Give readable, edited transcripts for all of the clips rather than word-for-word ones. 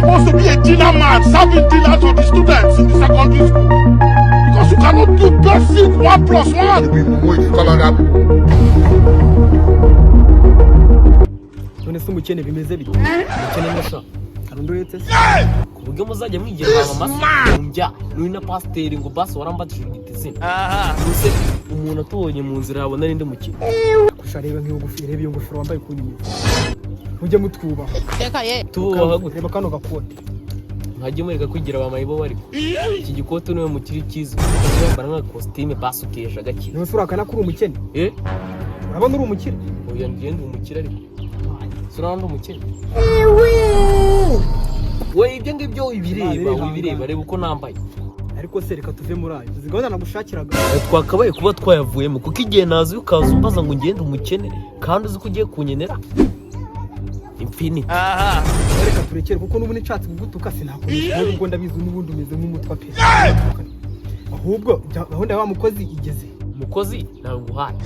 Supposed to be a dinner man serving dinner to the students in the secondary school. Because you cannot do basic one plus one. You be mumu, you call other people. None se umukene bimeze bite? Umukene ndasha. Hari undi uretse se? Ku buryo muzajya mwigira mama masi njya nuri na pasiteri ngo basi warambatije ugita izina. Ubuse umuntu atubonye mu nzira yabona ari ndi mukino? Kusha, reba nk'iyo ngofero, reba iyo ngofero wambaye ukuntu imeze. Mujye mutwubaha. Tububaha gute? Reba kano gakote. Mwajye mureka kwigira ba mayibo, ariko iki gikote niwe mukiri cyiza wambara nka kositime basi ukesha agakira. None se urakana ko uri umukene? Eh. Urabona uri umukire? Oya, ngende umukire, ariko surabona ndi umukire we? Ibyo ngibyo wibireba. Nabireba. Wibireba, reba uko nambaye. Ariko se reka tuve muri ayo. Uzi gahunda nagushakiraga? Twakabaye kuba twayavuyemo, kuko igihe nazi ukaza umbaza ngo ngende umukene kandi uzi ko ugiye kunyenera infinity. Reka turekere, kuko n'ubundi nshatse kugutuka sinakomeza, ubwo ndabizi n'ubundi umeze nk'umutwa pe. Ahubwo gahunda ya wa mukozi igeze? Umukozi ntabwo uhaye.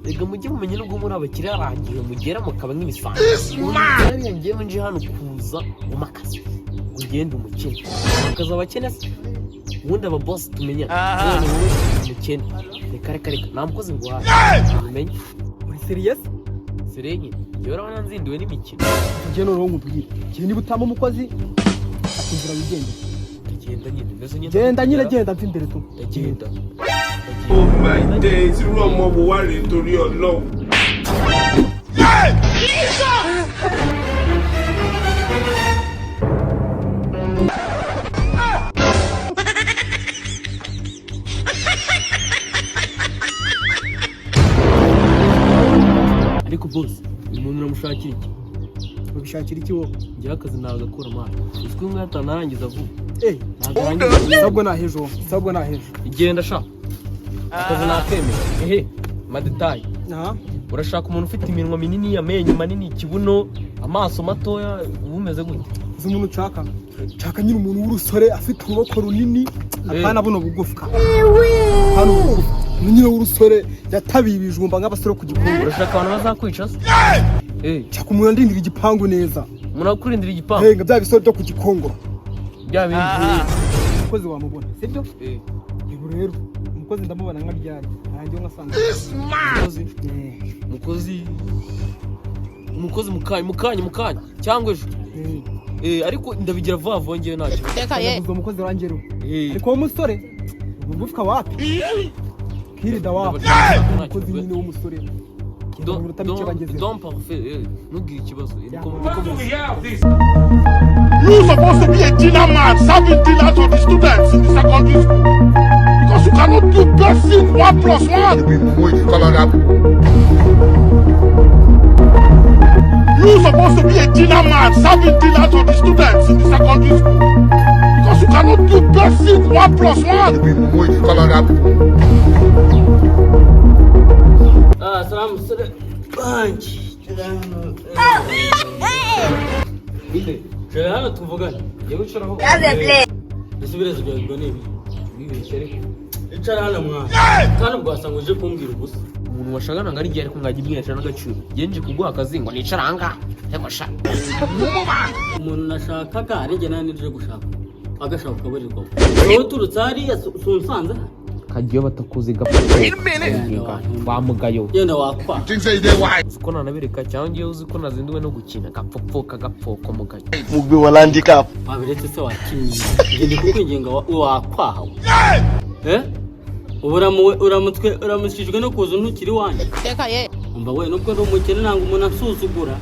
Reka mujye mumenya, nubwo muri abakire harangiye mugera mukaba nk'ibisambo. Hariya ngewe nje hano kuza umpa akazi ngo ugende umukene, akazi abakene se ubundi aba boss tumenya none wowe umukene? Reka reka reka, nta mukozi nguhaye, ubimenye. Uri serious? Sérieux nyine, njyewe urabona nzinduwe n'imikino? Njye noneho nkubwire, njye niba utama umukozi akinjira wigendera. Ndagenda nyine, mbese nyine. Genda nyine, genda mva imbere tu. Ndagenda. Oh my days, irú ọmọ wo wá rèé torí Ọlọ́run? Ariko boss, uyu muntu uramushakira iki? Ubishakira iki wowe? Njyewe akazi nagakura mwana, uzwi nk'aho atanarangiza vuba. Eh. Ntabwo arangiza vuba. Sabwo nahejo, sabwo nahejo. Igenda sha, akazi nakemera. Ehe, madetayi. Aha. Urashaka umuntu ufite iminwa minini, amenyo manini, ikibuno, amaso matoya, uba umeze gute? Uzi umuntu nshaka? Nshaka nyine umuntu w'urusore afite uruboko runini, apana buno bugufwa, apana ubugufwa nyine, w'urusore yatabiye ibijumba nk'abasore ku gikungu. Urashaka abantu bazakwica se? Eh. Nshaka umuntu andindira igipangu neza. Umuntu akurindira igipangu? Henga bya bisore byo ku Gikongoro. Bya bindi. Umukozi wamubona, sibyo? Eh. Ubu rero umukozi ndamubona nka ryari arangiye ngasanga? Umukozi, umukozi, umukozi mukanya, mukanya, mukanya cyangwa ejo. Eh, ariko ndabigira vuba vuba, ngewe ntacyo. Ndabuze umukozi wanjye rero. Eh. Ariko uwo musore ubugufwa wapi, kirida wapi, umukozi nyine w'umusore. Genda mu minota mike bangezeho. Don parfait, eh, ntugire ikibazo. Niko niko We have this. You supposed to be a dinner man serving dinner to the students in the secondary school. Because you cannot do basic one plus one. You be mumu, you call other people. You supposed to be a dinner man serving dinner to the students in the secondary school. Because you cannot do basic one plus one. You be mumu, you call other people. Ah, salamu sore banki. Inde? Shara hano tuvugane. Njyewe wicaraho. Ese ibirezi byawe ubwo ni ibi? Wibeshye ariko. Icara hano mwana. Kandi ubwo wasanga uje kumbwira ubusa. Umuntu washagana ngo ari igihe, ariko mwajya mwihesha n'agaciro. Njye nje kuguha akazi ngo nicara ahangaha, ariko sha. Umuntu nashakaga ari njye nawe nije gushaka. Agashaka ukaburirwamo. Wowe uturutse hariya si unsanze hano? Kagiye batakuzi gapfa wa mugayo. Genda wakwa. Think say they wise. Uzi ko nanabereka, cyangwa ngewe uzi ko nazinduwe no gukina gapfopfoka gapfoko mugayo. Wabiretse se wakinnye. Njye ndi kukwinginga wakwaha we. Eh? Ubu uramutswe uramutwijwe no kuza untukira iwanjye. Umva we, nubwo ndi umukene ntabwo umuntu ansuzugura.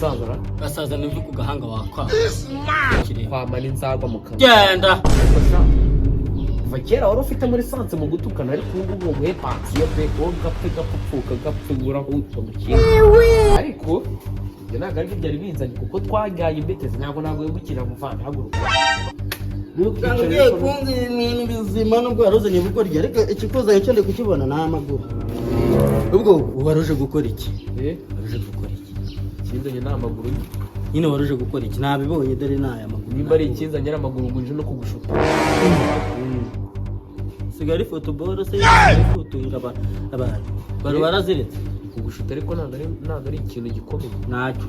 Sazara. Gasaza n'imvi ku gahanga wakwaha. Kwamara inzagwa mu kanwa. Genda. Kuva kera wari ufite muri sanse mu gutukana, ariko ubu ngubu nguhe pansiyo pe. Wowe gapfe gapfupfuka gapfe uraho umukino, ariko ibyo ntabwo aribyo byari binzanye, kuko twajyanye imbetezi. Ntabwo wibukira muvana, haguruka. Ntabwo ugiye kumbwira ibintu bizima nubwo wari uzanye ubugoryi, ariko ikikuzanye cyo ndi kukibona ni amaguru. Ubwo wari uje gukora iki? Eh. Wari uje gukora iki? Ikinzanye ni amaguru. Nyine wari uje gukora iki? Nabibonye, dore ni aya maguru. Nimba ari ikinzanye ari amaguru, ngo nje no kugushuka. Sigaye ari football se? Ari futunga abantu bari baraziritse. Kugushuta ariko ntabwo ari ikintu gikomeye. Ntacyo,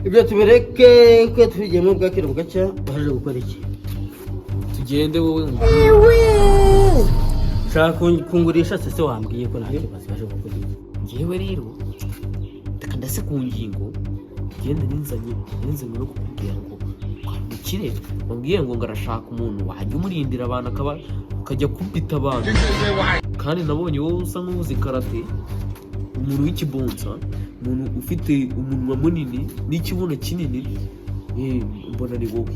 ibyo tubireke, ko tubigiyemo bwakira bugacya. Waje gukora iki? Tugende wowe ngo Ushaka kungurisha se? Wambwiye ko nta kibazo. Waje gukora iki? Ngewe rero reka ndase ku ngingo, tugende. Ninzanye no kukubwira ngo kwa mukire wambwiye ngo arashaka umuntu wajya umurindira abantu, akaba akajya kubita abantu, kandi nabonye wowe usa nk'uzi karate, umuntu w'ikibonsa, umuntu ufite umunwa munini n'ikibuno kinini, mbona ni wowe.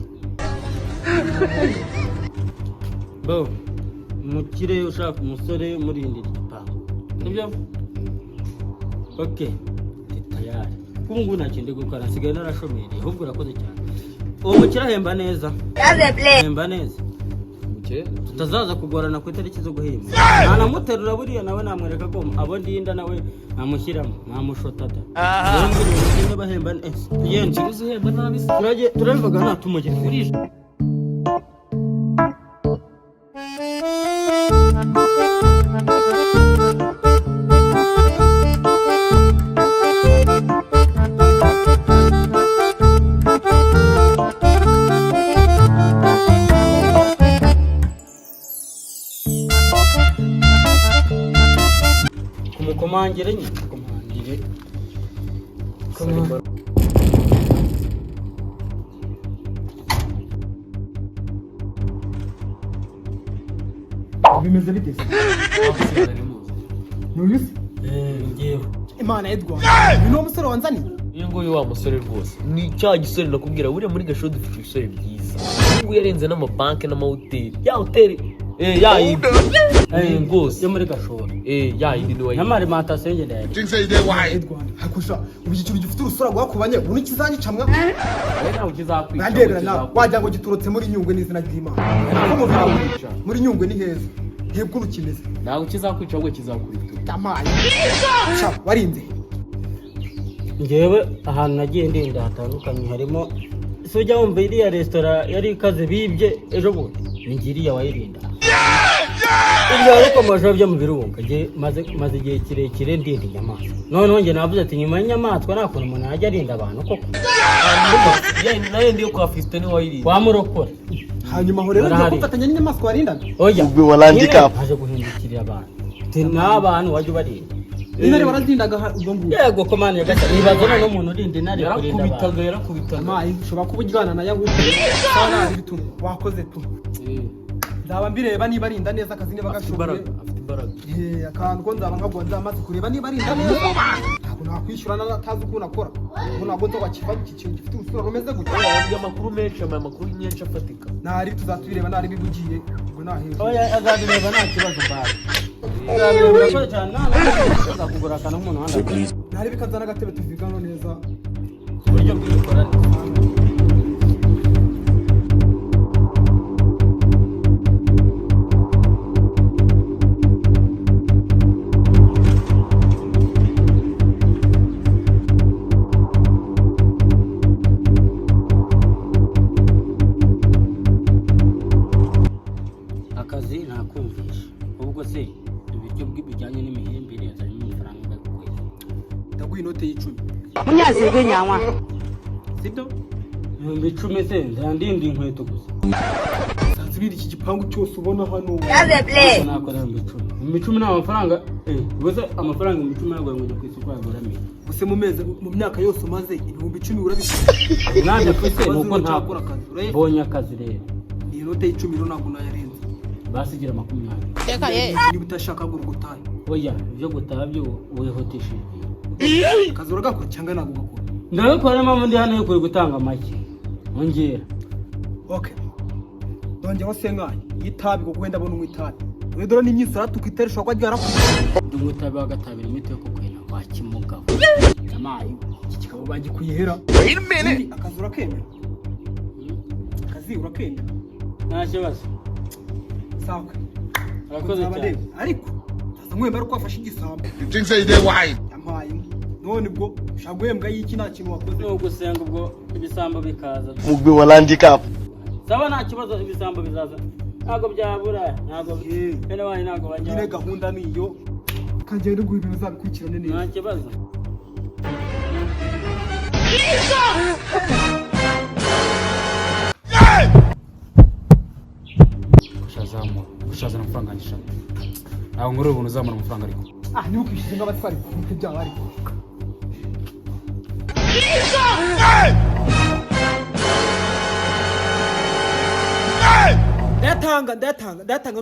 Bo umukire ushaka umusore umurindira igipangu, nibyo? Ok, ndi tayari kuko ubu ngubu nta kintu ndi gukora, nsigaye narashomereye. Ahubwo urakoze cyane. Uwo mukire ahemba neza, ahemba neza? Umukire. Tutazaza kugorana ku itariki zo guhemba. Nanamuterura buriya nawe namwereka ko abo ndinda nawe namushyiramo, namushota da. Rero mbwira umukire bahemba neza, tugende. Umukire uzi uhemba nabi se? Turabivuga nta tumugeze. Kumukomangire nyine, komangire. Bimeze bite se? Ni uyu se? Eh, ngewe. Imana y'u Rwanda, uyu ni wo musore wanzaniye? Uyu nguyu wa musore rwose ni cya gisore nakubwira. Buriya muri Gashoho dufite ibisore byiza. Uyu nguyu yarenze n'amabanki n'amahoteli, ya hoteli ya yindi. Rwose. Yo muri Gashora? Ya yindi ni N'ama alimentation ngenda yari. Think say you dey wise. Y'u Rwanda, hakusha ubu iki kintu gifite urusura rwakubanye ubu ntikizanyicamwa? Ntabwo kizakwica. Nandebera nawe wagira ngo giturutse muri Nyungwe, n'izina ry'Imana ko mu birunga muri Nyungwe ni heza, reba ukuntu kimeze. Ntabwo kizakwica, ahubwo kizakwitura. Amaye sha, warinze. Ngewe ahantu nagiye ndinda hatandukanye harimo, si ujya wumva iriya resitora yari ikaze bibye ejo bundi? Ni njye iriya wayirinda, ibyo wari byo mu birunga. Njye maze igihe kirekire ndinda inyamaswa. Noneho njye navuze ati nyuma y'inyamaswa nta kuntu umuntu yajya arinda abantu koko. Nayo ndiyo kwa Fiston niwe wayirinda. Wamurokora. Hanyuma aho rero ngiye Barahari. gufatanya n'inyamaswa warindaga. Oya. Ubwo walandika. Nyine naje guhindukirira abantu. Ati n'abantu wajya ubarinda. Intare warazindaga ubwo ngubwo? Yego, ko Mana nyagasani, nibaza noneho umuntu urinda intare kurinda abantu. Yarakubitaga, yarakubitaga. Amaye, ushobora kuba uryana na yahuku sana bituma wakoze tu. Nzaba mbireba niba arinda neza akazi, niba Afite gashoboye. imbaraga, afite imbaraga. Akantu ko nzaba nkaguha, nzaba maze kureba niba arinda neza. Ntabwo nakwishyura natazi ukuntu akora. Ubu ntabwo nzi wakiva iki kintu gifite urusura rumeze gutya. Yabwiye amakuru menshi, amaye amakuru menshi afatika. Ntari tuzatubireba, ntari bibugiye ubwo naheza. Oya, azabireba, nta kibazo bawe. Azabireba, urakoze cyane. Nta azakugura akantu nk'umuntu wandi. Ntari bikazana agatebe tuvigano neza. Uburyo bw'imikoranire. Akazi ntakumvisha ubwo se ibiryo bijyanye n'imihembere azanyemo amafaranga angahe ku kwezi? Ndaguha inote y'icumi. Munyazirwe nyanywa. Sibyo? 10,000 se ndandinda inkweto gusa? Sanze ibiri iki gipangu cyose ubona hano. Nakora 10,000? 10,000 ni amafaranga, ubwo se amafaranga 10,000 yaguye ngo ujye ku isoko yaguramo iki? Gusa mu mezi, mu myaka yose umaze, 10,000 urabifite? Nanjye mfite ni uko ntabwo Ucyakora akazi urayifite. mbonye akazi rero. Iyi note y'icumi rero ntabwo nayarenze. Basigira 20. Niba utashaka gura ugutahe. Oya, ibyo gutaha byo wihutishije. Akazi uragakora cyangwa ntabwo ugakora? Ndabikora, niyo mpamvu ndi hano yo kuri gutanga make ongera. Okay, ndongeraho sengayi y'itabi kuko wenda abona unywa itabi. Dore dore n'imyisaratu ku itari ushobora kuba ryarakuye. Ndi itabi wagatabira imiti yo kukwena wa kimugabo yamaye. Iki kikaba bagikuyihera. Akazi urakemera? Akazi urakemera? Nta kibazo. Sawa. Urakoze Nzaba cyane. ndeba. Ariko nzaza nkwemba ari uko wafashe igisambo. You think say you dey wise. Yampaye inka. None ubwo ushaka guhembwa y'iki nta kintu wakoze? Ni ugusenga ubwo ibisambo bikaza. Mugwi walandika. Saba, nta kibazo, ibisambo bizaza, ntabwo byabura, ntabwo Eh. bene wanyu ntabwo bajya. Nyine gahunda ni iyo. Kagenda ngo ibintu uzabikurikirane neza. Nta kibazo. Ushazamura, ushazana amafaranga yanjye sha. Ntabwo nkorera ubuntu, uzamura amafaranga ariko. Ah, niba ukwishyuza nk'abatwara ibiti byabo ariko. Ndayatanga, ndayatanga, ndayatanga.